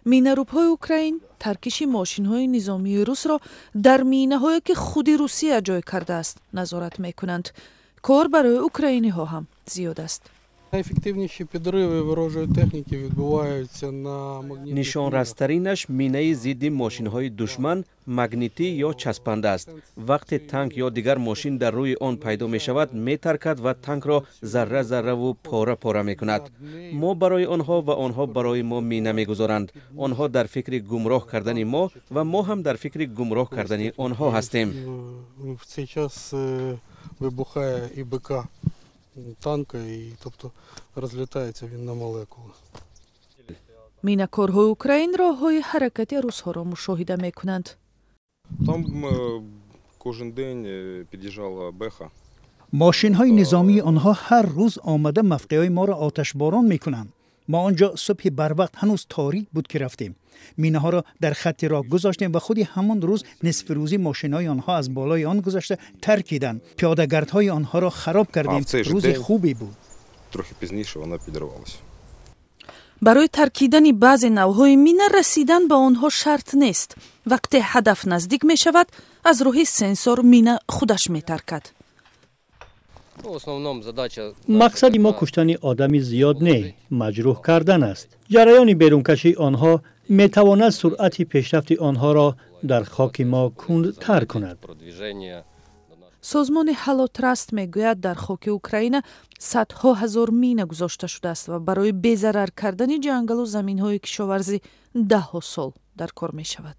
Минарубҳои Украин таркиши мошинҳои низомии русро дар минаҳое, ки худи Русия ҷой кардааст, назорат мекунанд. Кор барои украиниҳо ҳам зиёд аст. Найефективніші підриви ворожої техніки відбуваються на магнітних Нишонрастаринаш минаи зидди мошинҳои душман магнитӣ ё часпанда аст. Вақте танк ё дигар мошин дар рӯи он пайдо мешавад, метаркад ва танкро зарра зарраву пора пора мекунад. Мо барои онҳо ва онҳо барои мо мина мегузоранд. Онҳо дар фикри гумроҳ кардани мо ва мо ҳам дар фикри гумроҳ кардани онҳо ҳастем. В цей час вибухає і БК танка, і тобто розлітається він на молекули. Минакорҳои Украин роҳҳои ҳаракати русҳоро мушоҳида мекунанд. Там кожен день під'їжджала беха. Мошинҳои низомии онҳо ҳар рӯз омада мавқеъҳои моро оташборон мекунанд. Мо он ҷо субҳи барвақт, ҳанӯз торик буд, ки рафтем, минаҳоро дар хатти роҳ гузоштем ва худи ҳамон рӯз нисфирӯзӣ мошинҳои онҳо аз болои он гузашта таркиданд. Пиёдагардҳои онҳоро хароб кардем. Рӯзи хубе буд. Трохи пізніше вона підірвалася. Барои таркидани баъзе навъҳои мина расидан ба онҳо шарт нест. Вақте ҳадаф наздик мешавад, аз роҳи сенсор мина худаш метаркад. Мақсади мо куштани одами зиёд не, маҷрӯҳ кардан аст. Ҷараёни берункашии онҳо метавонад суръати пешрафти онҳоро дар хоки мо кундтар кунад. Созмони Ҳало Траст мегӯяд, дар хоки Украина садҳо ҳазор мина гузошта шудааст ва барои безарар кардани ҷангалу заминҳои кишоварзӣ даҳҳо сол дар кор мешавад.